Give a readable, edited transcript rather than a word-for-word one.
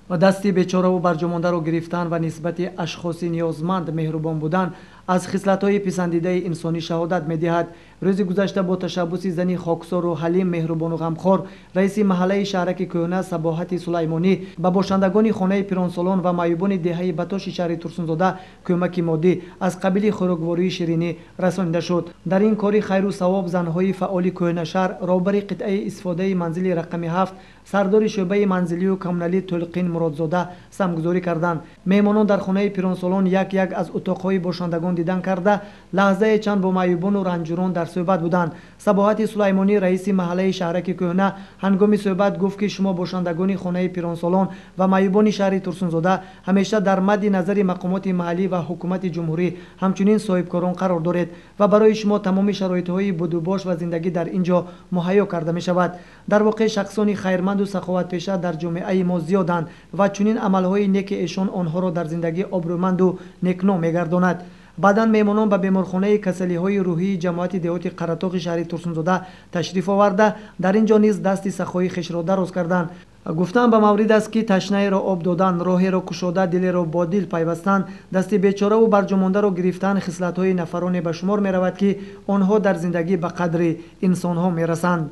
Дасти бечораву барҷомондаро гирифтан ва нисбати ашхоси ниёзманд меҳрубон будан аз хислатҳои писандидаи инсонӣ шаҳодат медиҳад. Рӯзи гузашта бо ташаббуси зани хоксору ҳалим, меҳрубону ғамхор, раиси маҳаллаи шаҳраки кӯҳна Сабоҳати Сулаймонӣ ба бошандагони хонаи пиронсолон ва маъюбони деҳаи Батоши шаҳри Турсунзода кӯмаки моддӣ аз қабили хӯроквории ширинӣ расонида шуд. Дар ин кори хайру савоб занҳои фаъоли кӯҳнашаҳр, роҳбари қитъаи истифодаи манзили рақами 7, сардори шӯъбаи манзилию коммуналӣ Тӯлқин Муродзода самгузорӣ карданд. Меҳмонон дар хонаи пиронсолон як-як аз утоқҳои бошандагон дидан карда, лаҳзае чанд бо маъюбону ранҷурон дар суҳбат буданд. Сабоҳати Сулаймонӣ, раиси маҳаллаи шаҳраки кӯҳна, ҳангоми суҳбат гуфт, ки шумо бошандагони хонаи пиронсолон ва маъюбони шаҳри Турсунзода ҳамеша дар мадди назари мақомоти маҳаллӣ ва ҳукумати ҷумҳурӣ, ҳамчунин соҳибкорон қарор доред ва барои шумо тамоми шароитҳои будубош ва зиндагӣ дар ин ҷо муҳайё карда мешавад. Дар воқеъ шахсони хайрманду саховатпеша дар ҷомеаи мо зиёданд ва чунин амалҳои неки эшон онҳоро дар зиндагӣ обрӯманду некном мегардонад. Баъдан меҳмонон ба беморхонаи касалиҳои рӯҳии ҷамоати деҳоти Қаратоғи шаҳри Турсунзода ташриф оварда, дар ин ҷо низ дасти сахои хешро дароз карданд. Гуфтан ба маврид аст, ки ташнаеро об додан, роҳеро кушода, дилеро бо дил пайвастан, дасти бечораву барҷомондаро гирифтан хислатҳои нафароне ба шумор меравад, ки онҳо дар зиндагӣ ба қадри инсонҳо мерасанд.